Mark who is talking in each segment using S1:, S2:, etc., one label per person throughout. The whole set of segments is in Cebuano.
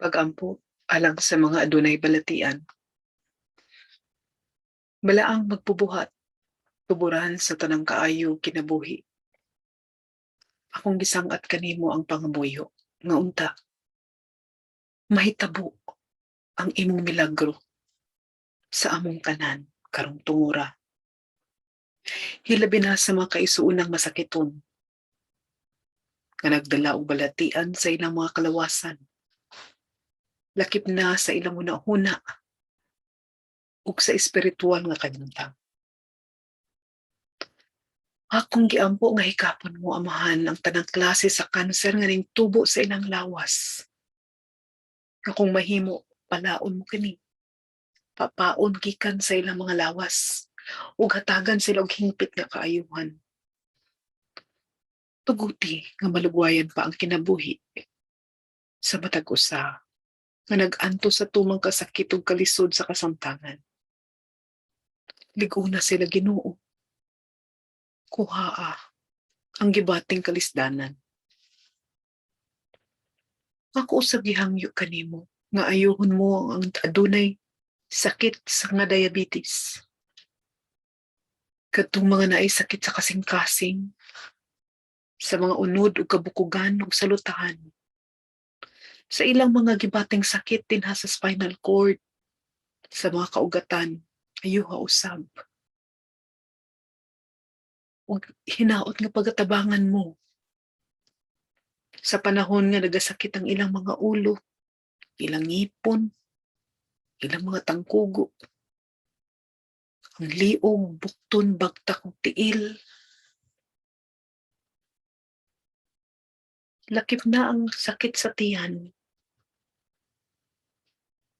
S1: Pag-ampo alang sa mga adunay balatian. Balaang magbubuhat, tuburan sa tanang kaayo kinabuhi. Akong gisang-at kanimo ang pangabuyo nga unta mahitabo ang imong milagro sa among tanan karong tungura. Hilabi na sa mga kaigsuonang masakiton nga nagdala og balatian sa ilang mga kalawasan. Lakip na sa ilang huna-huna ug sa espiritual nga kahimtang. Akong giampo nga hikapon mo, Amahan, ang tanang klase sa kanser nga ning tubo sa ilang lawas. Nga kung mahimo, palaon mo kini. Papaon gikan sa ilang mga lawas ug hatagan sila og hingpit nga kaayuhan. Tuguti nga malugwayan pa ang kinabuhi sa matag usa nga nag-antos sa tumang kasakit ug kalisod sa kasamtangan. Lig-ona sila, Ginoo. Kuhaa ang gibating kalisdanan. Ako usab gihangyo kanimo nga ayuhon mo ang adunay sakit sa nga diabetes. Kadtong mga naay sakit sa kasing-kasing, sa mga unod ug kabukugan ug salutahan. Sa ilang mga gibating sakit dinha sa spinal cord, sa mga kaugatan, ayuha usab. Ug hinaot nga pagatabangan mo sa panahon nga nagasakit ang ilang mga ulo, ilang ngipon, ilang mga tangkugo, ang liog, bukton, bagtak ug tiil. Lakip na ang sakit sa tiyan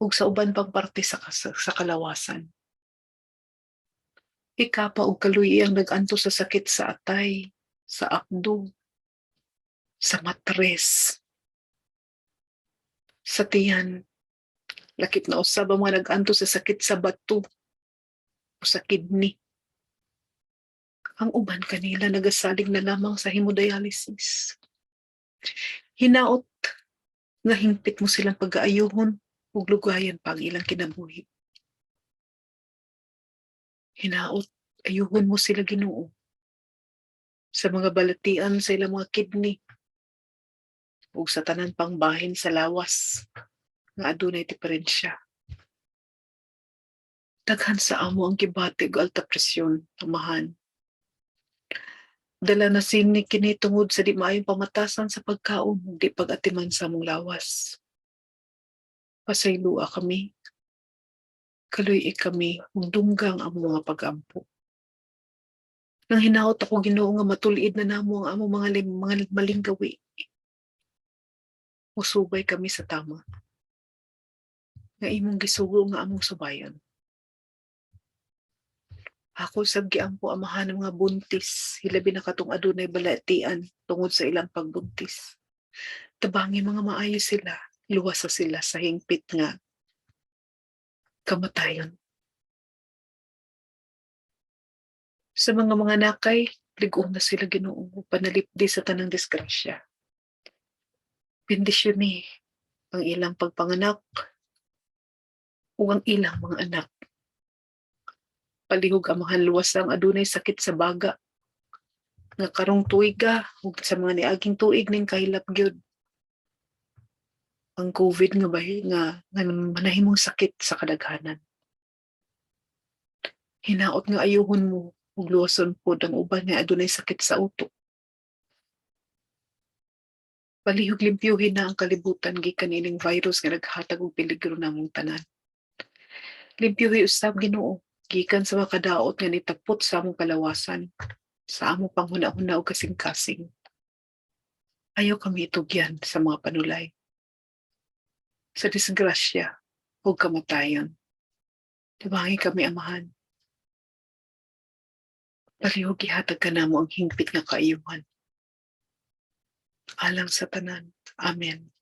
S1: ug sa uban pang parte sa kalawasan. Hikapa og kaluy ang nag-antos sa sakit sa atay, sa apdo, sa matres, sa tiyan. Lakip na usab ang mga nag-antos sa sakit sa bato o sa kidney. Ang uban kanila nagasalig na lamang sa hemodialysis. Hinaot nga hingpit mo silang pag-aayuhon ug lugayan pa ang ilang kinabuhi. Hinaot ayuhon mo sila, Ginoo, sa mga balatian sa ilang mga kidney ug sa tanan pang bahin sa lawas nga adunay diferensya. Daghan sa amo ang gibati og alta presyon, Amahan. Dala na sini kini tungod sa di maayong pamatasan sa pagkaon ug di pag-atiman sa among lawas. Pasayloa kami. Kaluy-i kami ug dungga ang among mga pag-ampo. Nang hinaot ako, Ginoo, nga matul-id na namo ang among mga maling gawi. Musubay kami sa tama nga imong gisugo nga among subayon. Ako sab giampo, Amahan, ang mga buntis, hilabi na katong adunay balatian tungod sa ilang pagbuntis. Tabangi mga maayo sila, luwasa sila sa hingpit nga kamatayon. Sa mga nakay, lig-on na sila, Ginoo, panalipdi sa tanang disgrasya. Bendisyoni ang ilang pagpanganak ug ang ilang mga anak. Palihog, Amahan, luwas ang adunay sakit sa baga nga karong tuiga ug sa mga niaging tuig ning kahilap gyud ang COVID nga bahi nga manahimong sakit sa kadaghanan. Hinaot nga ayuhon mo ug luwason pod ang uban nga adunay sakit sa utok. Palihog limpyuhin na ang kalibutan gikan niining virus nga naghatag og peligro namong tanan. Limpyuhi usab, Ginoo, gikan sa mga kadaot nga nitapot sa among kalawasan, sa among panghuna-huna ug kasing-kasing. Ayaw kami itugyan sa mga panulay, sa disgrasya ug kamatayon. Tabangi kami, Amahan. Palihog ihatag ka namo ang hingpit nga kaayuhan. Alang sa tanan. Amen.